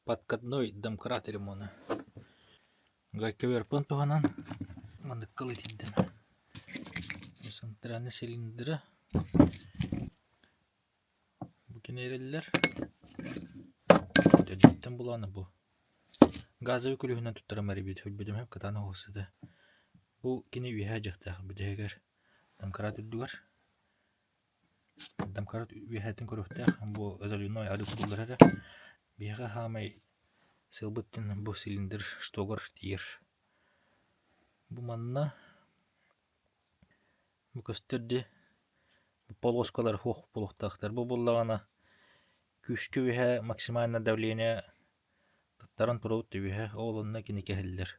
Подкатной домкрат ремона. Гайковерпын туһанан манныкка итирдим. Центральный цилиндра. Бу киниэрэллэр. Төрдүттэн булааны бу. Газовый күлүһүнэн туттарым эрибит өлбүтүм хөп кытаан оһуосыта. Бу кини үөһээ дьахтаах бүтэһигэр домкрат үрдүгэр Домкрат үөһээтин көрүөхтээх бу заливной арыы кутуллар эрэ. Биһиэхэ саамай сыалбыт диэн бу цилиндр штогар тиийэр. Бу манна бу көстөр дии полоскалар суох буолуохтаахтар. Бу буоллаҕына күүскэ үөһэ максимальное давление таттаран турабыт да үөһэ ол онно кини кэһиллэр.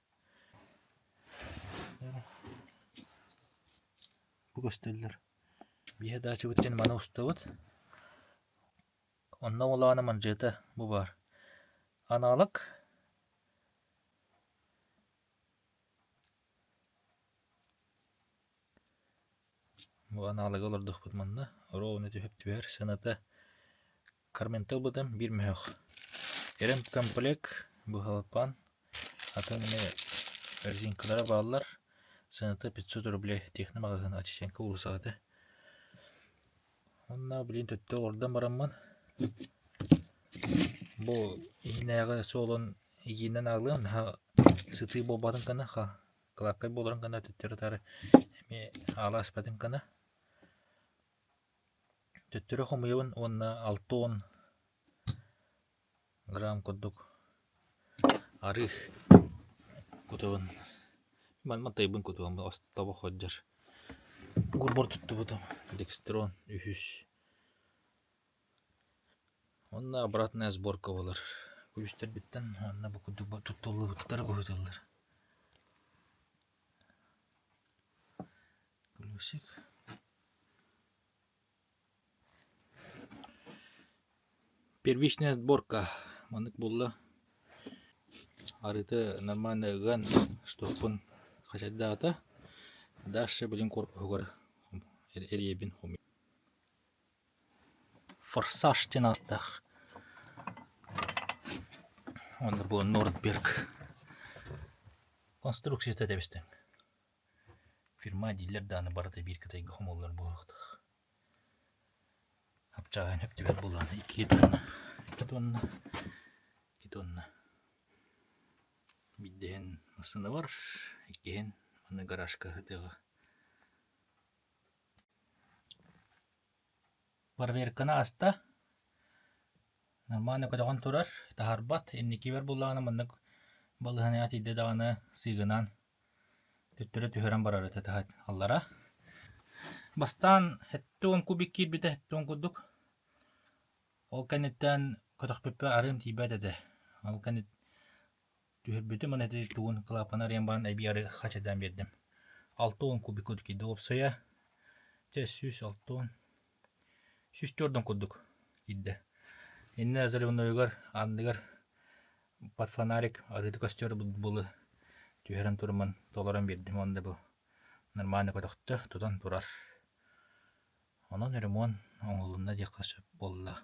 Бу көстөллөр. Биһи даачабыт диэн маны устабыт. Онно улаана манжета бу баар. Аналог Бу аналогы олордохпут манна. Ровно түһүп түһэр. Сыаната Кармента ылбытым биир мөһөх. Ремкомплект быһалпан атын эмиэ резинкалара бааллар. Сыаната 500 рублей техно маҕаһыына Чеченка уулуссаҕа этэ. Уонна билигин төттө олордон бараммын бу иһинээҕи суолун игиинэн аалыам наһаа сытыы буолбатын гына кылааккай буоларын гына төттөрү-таары эмиэ аала аспатын гына Төттөрү хомуйабын уонна 60 грамм курдук арыы кутабын. Манна тайбын кутуом тобох сылдьар. Гурбар туттубутум декстрон үһүс. Уонна обратная сборка буолар. Күлүстэрбиттэн уонна бу курдук туттуллубуттар быһыытыллар. Плюсик. Первичная сборка маннык буолла. Арыыты нормально ыган штоппун хачайдаата. Дальше билин корпуһугар эрийэбин хомуй. Форсаж диэн ааттаах. Уонна бу Нордберг конструкцията тэбистим. Фирма дииллэр даҕаны барыта биир кытайга хомуллар буолуохтаах. Апчааһын сөптүбэт буоллаҕына иккилии тонна, икки тонна, икки тонна. Биирдэһин массыынабар, иккиһин аны гаражка сытыаҕа. Проверканы ааста, нормально көтөҕөн турар, таһаарбат. Инникибэр буоллаҕына маннык балыыһаныга тиийдэ даҕаны сыыгынан Төттөрү түһэрэн барар этэ таһа аллара. Бастаан 70 кубик киирбитэ 70 курдук. Ол кэнниттэн көтөхпүппэр арыым тиийбэт этэ. Ол кэннит түһэрбитим уонна ити тугун клапаны арыйан баран эбии арыы хачайдаан биэрдим. 60 кубик курдук киирдэ уопсайа. Чэ 160 104 курдук киирдэ. Иннэ заливнойугар анныгар Под фонарик арыыта көстөр булы түһэрэн туруммун толорон биэрдим уонна бу нормально көтөхтө тутан турар. Онон ремонт оҥоһулунна диэххэ сөп буолла.